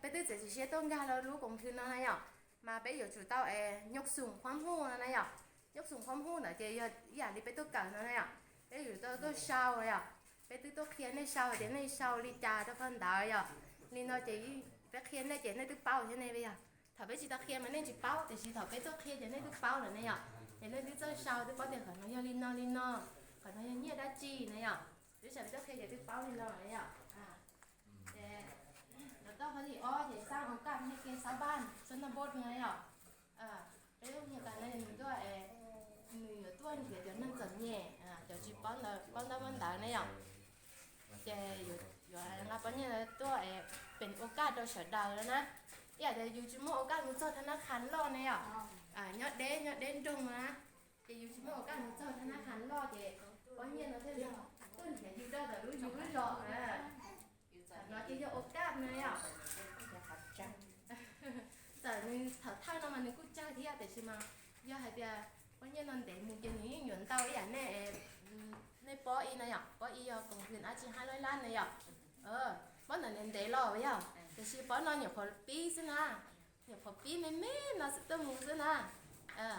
ပႆႇတိုၵ်ႉ เจ็ดสิบเจ็ด ต้นกล้า ເຮົາຮູ້ກົງຄືນເນາະນາຍອກ ມາ ပႆႇ ယူ ຈະ ເຕົ້າ ເອ ຍົກສູງຄວາມຮູ້ນະນາຍອກ ຍົກສູງຄວາມຮູ້ນະ ເກ ຍ ຢ່າງທີ່ ປະຕູ ເກົ່າ ນະນາຍອກ ເປັນ ຢູ່ ເຕົ້າ ເຕົ້າ ຊາວ ນະຍອກ ເປັນ ໂຕ ໂຕ ຄຽນ ໃນ ຊາວ ເກ ໃນ ຊາວ ລີ ຈາ ຕະ ພອນ ດາວ ນະຍອກ ລີ ນອກ ເກ ເປັນ ຄຽນ ໃນ ເກ ໃນ ໂຕ ເປົາ ເກ ໃນ ເວ ຍາ ຖ້າ ເປັນ ຊິ ຕະ ຄຽນ ມາ ໃນ ຈິ ເປົາ ແຕ່ ຊິ ຖ້າ ເປັນ ໂຕ ຄຽນ ເກ ໃນ ໂຕ ເປົາ ນະນາຍອກ ເກ ໃນ ໂຕ ເຈົ້າ ຊາວ ໂຕ ເປົາ ເກ ເຂົາ ນອກ ຍອ ລີ ນອກ ລີ ນອກ ເຂົາ ນອກ ຍ ເງີຍ ດາ ຈີ ນະຍອກ ຫຼື ຊິ ເປັນ ໂຕ ຄຽນ ເກ ໃນ ໂຕ ເປົາ ລີ ນອກ ນະຍອກ ເກ ແຕ່ ແລ້ວ ໂຕ ເຂົາ ຊິ ອໍ ເກ ສ້າງ ໂອກາດ ໃຫ້ ແກ່ ຊາວບ້ານ ຊົນນະບົດ ນະຍອກ ເອີ ເປັນ ໂຮງຮຽນ ການ ນະ ໜຶ່ງ ໂຕ ເອ ໜຶ່ງ ໂຕ ເກ ໜຶ່ງ ເຈົ້າ ເປັນ ເຈົ້າ ໜຶ່ງ ເຈົ້າ ແຍ່ ອ່າ ເຈົ້າ ຊິ ປ້ອນ ລະ ປ້ອນ ລະ ວັນ ດາວ ນະຍອກ ເກ ຢູ່ ຢູ່ ລະ ປ້ອນ ເງີຍ ໂຕ ເອ ເປັນ ໂອກາດ ຕໍ່ ຊາວ ດາວ ແລ້ວ ນະ ຢາກ ເກ ຢູ່ ຈິ ມີ ໂອກາດ ມາ ເຈາະ ທະນາຄານ ຫຼໍ່ ນະຍອກ ອ່າ ຍອດ ເດ ຍອດ ເດ ດົງ ນະ ເກ ຢູ່ ຊິ ມີ ໂອກາດ ມາ ເຈາະ ທະນາຄານ ຫຼໍ່ ເກ ປ້ອນ ເງີຍ ເນາະ ເທື່ອ ຕົ້ນ ເກ ຢູ່ ດອກ ດອກ ຢູ່ ຫຼໍ່ ເອີ ເນາະ ເກ ຢາກ ໂອກາດ ນະຍອກ ຈາກ ໜຶ່ງ ເຖົ້າເນາະ ມາ ໜຶ່ງ ກູ ເຈົ້າ ເທຍ ແຕ່ ຊິ ມາ ຢາກ ໃຫ້ ເກ ປ້ອນ ເງີຍ ນອນ ເດ ມື້ ເກ ນີ້ ຍວນ ເຕົ້າ ອີ ອັນ ແນ່ ເອ ໃນ ປໍ ອີ ນະຍອກ ປໍ ອີ ຍອດ ກົງທຶນ ອາ ຈິ ຫ້າຮ້ອຍ ລ້ານ ນະຍອກ ເອີ ປ້ອນ ນອນ ເດ ຫຼໍ່ ຍອກ ແຕ່ ຊິ ປ້ອນ ນອນ ຍອກ ພໍ ປີ ຊີ້ ນະ ຍອກ ພໍ ປີ ແມ່ນໆ ນອນ ສະ ໂຕ ໝູ ຊີ້ ນະ ເອີ